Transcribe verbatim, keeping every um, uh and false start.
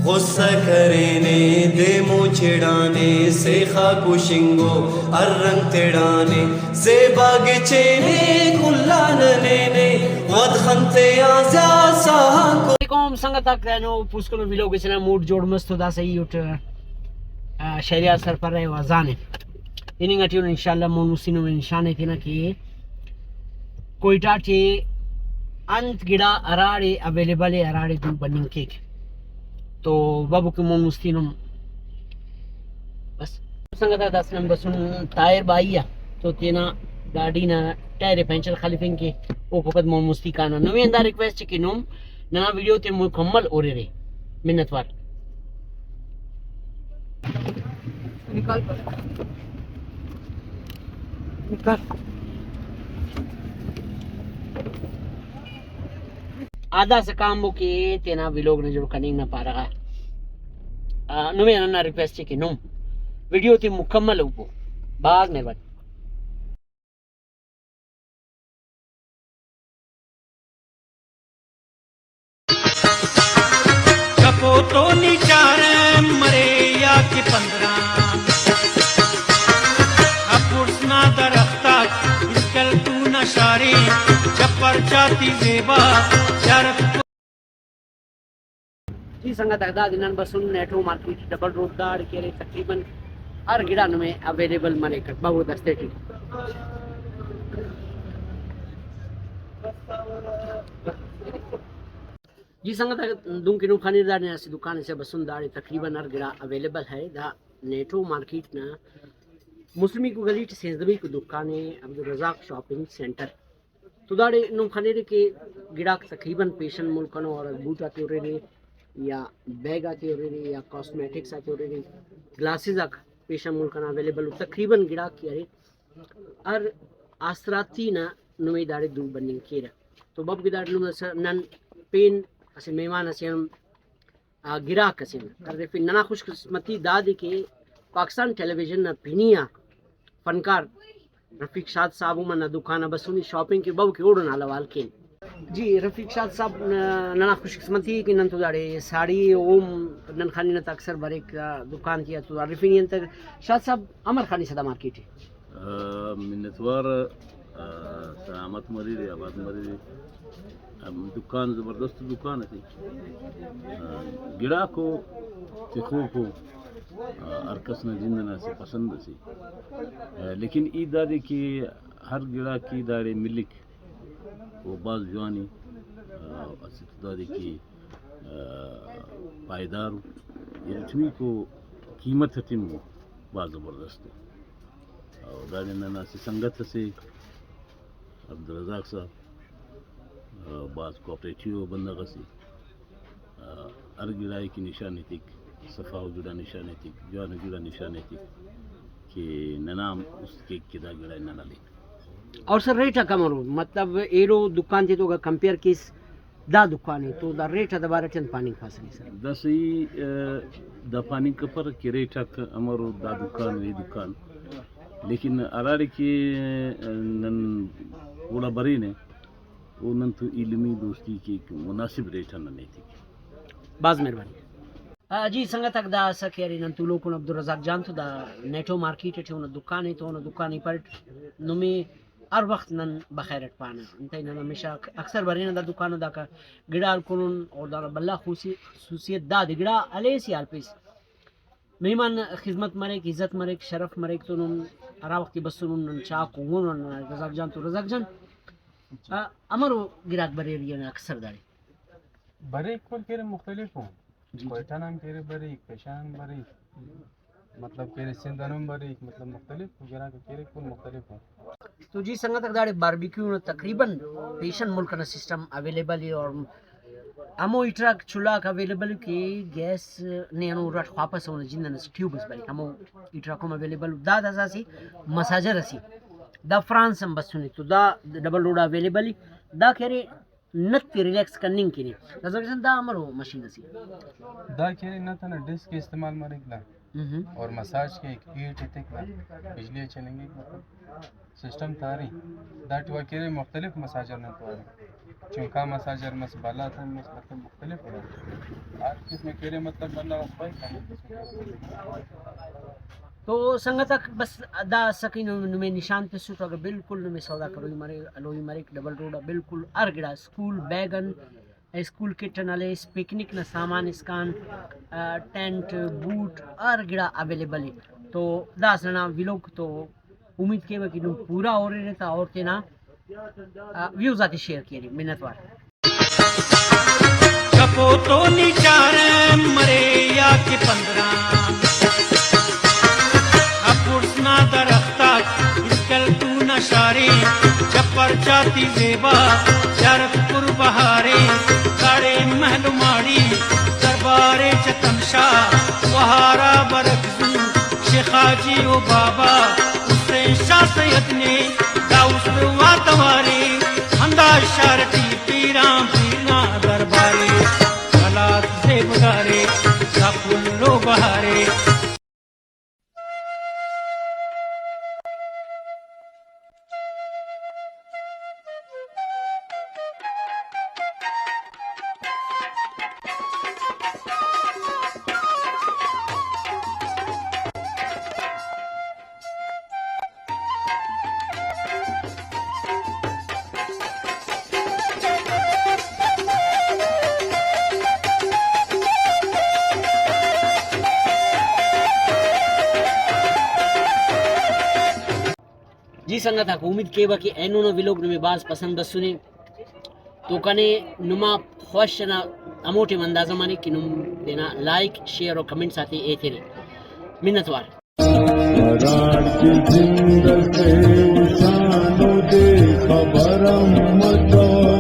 غصہ کرینے، دے مون چڑانے، سیخا کشنگو، ہر رنگ تڑانے، زیبا گچینے، کلا ننینے، ود خنتے آ زیات ساہاکو۔ علیکم سنگت آک، اینو پوسکنو ویلوگ اسنا موڈ جوڑ مس تو داسہ ای اٹ، آ، شہریار سرپرہ و ازانے۔ ہننگ ٹی ان، انشاءاللہ مون مستی نم نشانے تینا کہ کوئٹہ ٹی انت گڑا ہراڑے اویلیبل ءِ، ہراڑے دو بننگ کیک۔ تو بابو کہ مون مستی نم بس۔ سنگت آ داسہ نم بسن طاہر بائی آ، تو تینا گاڈی نا ٹائر ءِ پنچر خلفنگ کے، اوکو پد مون مستی کانہ۔ نمے ہندا ریکویسٹ ءِ کہ نم ننا ویڈیو تے مکمل ہُررے۔ منت وار۔ آ داسہ کانبو کہ تینا ویلوگ نا جوڑ کننگ نا پارہ غا، آ، نمے ہندا ریکویسٹ ءِ کہ نم ویڈیو تے مکمل ہُربو۔ بھاز مہربانی۔ کپو تو نی چارم مرے یا کہ پندرہ، ہپوڑس نا درخت آک اسکل تو نشارے، چپر چاتی زیبا چارت۔ جی سنگت آک، دادے نن بسن نیٹو مارکیٹ ڈبل روڈ، داڑے کہ ارے تقریباً ہر گڑا نمے اویلیبل مریک، بابو دستے ٹی۔ جی سنگت آک، دنکہ نم خنیر داڑے اسہ دکان اسے بسن، داڑے تقریباً ہر گڑا اویلیبل ہے۔ دا نیٹو مارکیٹ نا مسلمیکو گلی ٹی سیزدہ میکو دکان ہے، عبدالرزاق شاپنگ سینٹر۔ تو داڑے نم خنرے کہ گڑاک تقریباً پیشن ملک انو، اور بوٹ آتے ہُررے یا بیگ آتے ہُررے یا کاسمیٹکس آتے ہُررے، گلاسز آک پیشن ملک انا اویلیبل ءُ۔ تقریباً گڑاک کہ ارے ہر آسراتی نا نمے داڑے دو بننگ کیرہ۔ تو بب کہ داڑے نم اسہ، نن پین اسہ مہمان اسے ہم آ، گراک اسے نا ہرفن۔ ننا خوش قسمتی دادے کہ پاکستان ٹیلی ویژن نا پنی آ فنکار رفیق شاد صاحب ہم ہندا دکان آ بسنے، شاپنگ کہ بو کہ اوڑان حال احوال کین۔ جی رفیق شاد صاحب، ن-، ننا خوش قسمتی ءِ کہ نن تو داڑے ساڑی ءِ، اوم نن خننہ تا اکثر بریک، آ، دکان تیا تو ہرفنی انت۔ شاد صاحب، امر خنسہ دا مارکیٹ ءِ؟ آ، منتوار، آ، سلامت مریرے، آباد مریرے۔ آ، دکان زبردست دکان اسے۔ آ، گڑاکو تخوکو، آ، ہر کس نا جند ئنا اسہ پسند اسے۔ آ، لیکن ای دادے کہ ہر گڑاک ای داڑے ملک، او بھاز جوان ءِ، آ، اسہ تو دادے کہ، آ، پائیدار ءُ، ارٹمیکو قیمت اٹی ہم بھاز زبردست ءِ۔ اور داڑے ننا اسہ سنگت اسے عبدالرزاق صاحب، آ، بھاز کوآپریٹیو بندغ اسے۔ آ، ہر گڑا ءِ کہ نشان ایتک، صفا و جڑا نشان ایتک، جوان و جڑا نشان ایتک کہ ننا ہم است کیک کہ دا گڑا ءِ نن ہلین۔ اور سر، ریٹ آک امرو؟ مطلب ایلو دکان تے تو اگہ کمپیئر کیس دا دکان ءِ تو دا ریٹ آتا بارہ ٹی انت پاننگ خواہسنے سر؟ داسہ ای، آ، دا پاننگ کپرہ کہ ریٹ آک امرو دا دکان و ای دکان، لیکن ہراڑے کہ، آ، نن اوڑا برینہ، او نن تو ایلمی دوستی کیک، مناسب ریٹ آ نن ایتک۔ بھاز مہربانی۔ آ، جی سنگت آک، دا اسہ کہ ارے نن تولوکون عبدالرزاق جان تو، دا نیٹو مارکیٹ ٹی اونا دکان ءِ، تو اونا دکان ءِ پٹ نمے ہر وخت نن بخیر اٹ پانہ۔ انتئے نن ہمیشہ اک-، اکثر برینہ دا دکان آ، داکا گڑا ہلکنن اور دانا بھلا خصوصی-، خصوصیت دادے گڑا ہلیس یا ہلپیس مہمان خذمت مریک، عزت مریک، شرف مریک تو نم ہرا وخت کہ بسنن نن چاہ کنگنن رزاق جان تو۔ رزاق جان، آ، امرو گراک بریری انا اکثر داڑے؟ بریک، کل کہ ارے مختلف ءُ۔ جی، جی۔ کوئٹہ نا ہم کہ ارے بریک، پیشن ہم بریک، مطلب کہ ارے سندھ آن ہم بریک، مطلب مختلف ءُ، گراک کہ ارے کل مختلف ءُ۔ تو جی سنگت آک، داڑے باربیکیو نا تقریباً پیشن ملک انا سسٹم اویلیبل ءِ اور ہمو ہیٹر آک چلاک اویلیبل ءِ کہ گیس نے ہندن اراٹ خواپسہ اونا جند ئنا اسہ ٹیوب ئس بریک، ہمو ہیٹر آک ہم اویلیبل ءُ۔ دا داسہ اسہ مساجر ئسے، دا فرانس آن بسنے تو دا ڈبل روڈ آ اویلیبل ءِ۔ دا کہ ارے نت تے ریلیکس کننگ کن ءِ۔ رزاق جان، دا امرو مشین ئسے؟ دا کہ ارے نت ئنا ڈسک استعمال مریک دا، ہم۔ اور مساج کیک، ہیٹ ایتک دا، بجلی آ چلینگک، مطلب سسٹم تاری۔ دا ٹی وا کہ ارے مختلف مساجر نن تو ارے۔ چنکا مس، اجر مس، بھلا تون مس، مطلب مختلف ارے۔ ہر قسم کہ ارے مطلب بندغ اس پائک ہمو قسم کہ ارے۔ تو سنگت آک بس دا اسکہ نم-، نمے نشان تسٹ، اگہ بالکل نمے سودا کروئی مریک، ہلوئی مریک، ڈبل روڈ آ بالکل ہر گڑا اسکول بیگ ان، اسکول کٹ ان ہلیس، پکنک نا سامان اسکان، آ، ٹینٹ، بوٹ، ہر گڑا اویلیبل ءِ۔ تو داسہ ننا ویلوگ تو امید کیوہ کہ نم پورا ہُررہ تا اور تینا، آ، ویوز آتے شیئر کیرے۔ منت وار۔ کپو تو نی چارم مرے یا کہ پندرام، ہپوڑس نا درخت آک اسکل تو نشارے، چپر چاتی زیبا چارت پر بہارے، کاڑے محل ماڑی دربارے چتم شاہ وہارا برک زو، شیخ حاجی و بابا حسین شاہ سید نے دا است وا توارے، ہندا شار ٹی پیران پیر نا دربارے، حالات زیبدارے، دا پھلو بہارے۔ جی سنگت آک، امید کیوہ کہ اینو نا ویلوگ نمے بھاز پسند بسنے۔ تو کنے نما خوش ئنا ہمو ٹائم اندازہ مریک کہ نم تینا لائک، شیئر و کمنٹس آتے ایترے۔ منت وار۔ ہراڑکہ زند اسے و شان و دے خبر ہم متو۔